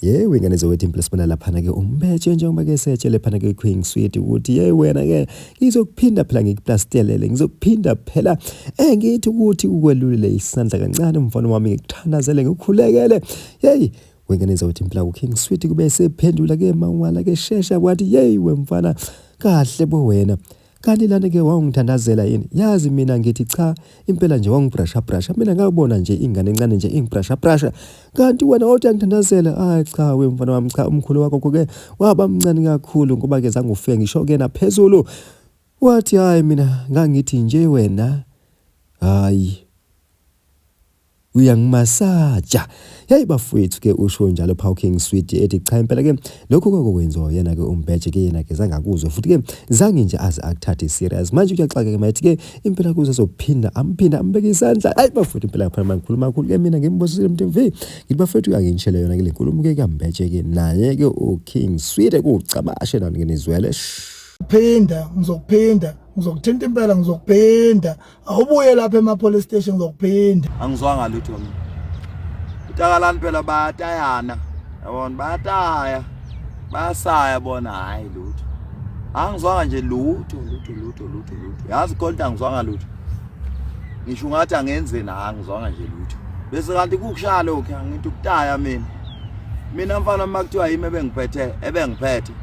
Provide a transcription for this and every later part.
Yeyi ingane zowethu impela sibona laphana-ke umbetshe njengoba-ke setshele phana-ke Queen Sweet ukuthi yeyi wena-ke ngizokuphinda phela ngikuplastellele ngizokuphinda phela ngithi ukuthi ukwelulele isandla kancane mfana wami ngikuthandazele ngikukhulekele yeyi wengane zawuthi impela uKing Sweet kube sephendula-ke mawala-ke shesha wathi yeyi wemfana kahle bo wena Kanti lana ke wawungithandazela yini? Yazi mina ngithi cha, impela nje wangibrasha brasha. Mina ngabona nje ingane encane nje ingibrasha brasha. Kanti wena wawuthi uyangithandazela. Hayi cha we mfana wami cha umkhulu wakho ke waba mncane kakhulu ngoba ke zange ufike ngisho ke naphezulu. Wathi hayi mina ngangithi nje wena hayi Uyangimasaja. Yayi bafowethu ke usho njalo Power King Sweet ethi cha impela ke lokhu kwakwenziwa yena ke uMbeje ke yena ke zange akuzwe futhi ke zange nje aze akuthathe serious. Manje uyaxaka ke mayethi ke impela kuze sophinda amphinda ambeke isandla. Hayi bafowethu impela phela mangikhuluma kakhulu ke mina ngimbosisile MTV. Ngithi bafowethu angingishele yona ke le nkulumo ke kaMbeje ke naye ke uKing Sweet kucabashe nani ke nizwele. Phinda ngizokuphinda ngizokuthinta impela ngizokuphinda Awubuye lapha ema police station ngizokuphinda. Angizwanga lutho mina. Utakalani phela bayatayana. Yabona bayataya. Bayasaya bona hayi lutho. Angizwanga nje lutho lutho lutho lutho lutho. Yazi konke angizwanga lutho. Ngisho ungathi angenzeni angizwanga nje lutho. Bese kanti kukushaya lokho angithi ukutaya mina. Mina mfana uma kuthiwa yimi ebengiphethe ebengiphethe.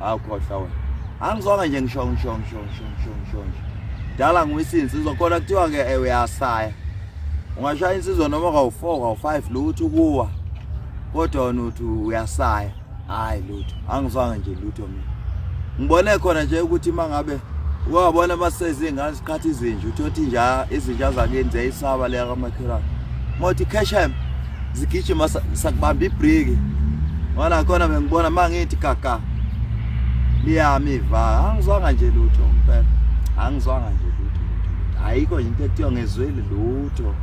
Awukhohlwa wena. Angizwanga nje ngisho ngisho ngisho ngisho ngisho ngisho nje. Dala ngiwisa insizwa khona kuthiwa ke eh, uyasaya. Ungashaya insizwa noma kawu-4 kawu-5 lutho kuwa. Kodwa wena uthi uyasaya. Hayi lutho. Angizwanga nje lutho mina. Ngibone khona nje ukuthi mangabe wabona basezingane isikhathi izinja uthi othi inja izinja zakini ziyayisaba leya kamakhelwane. Mothi cash zigijima sakubamba ibriki wala khona bengibona mangithi kaka liyami iva angizwanga nje lutho impela angizwanga nje lutho ayikho nje into ekuthiwa ngezweli lutho.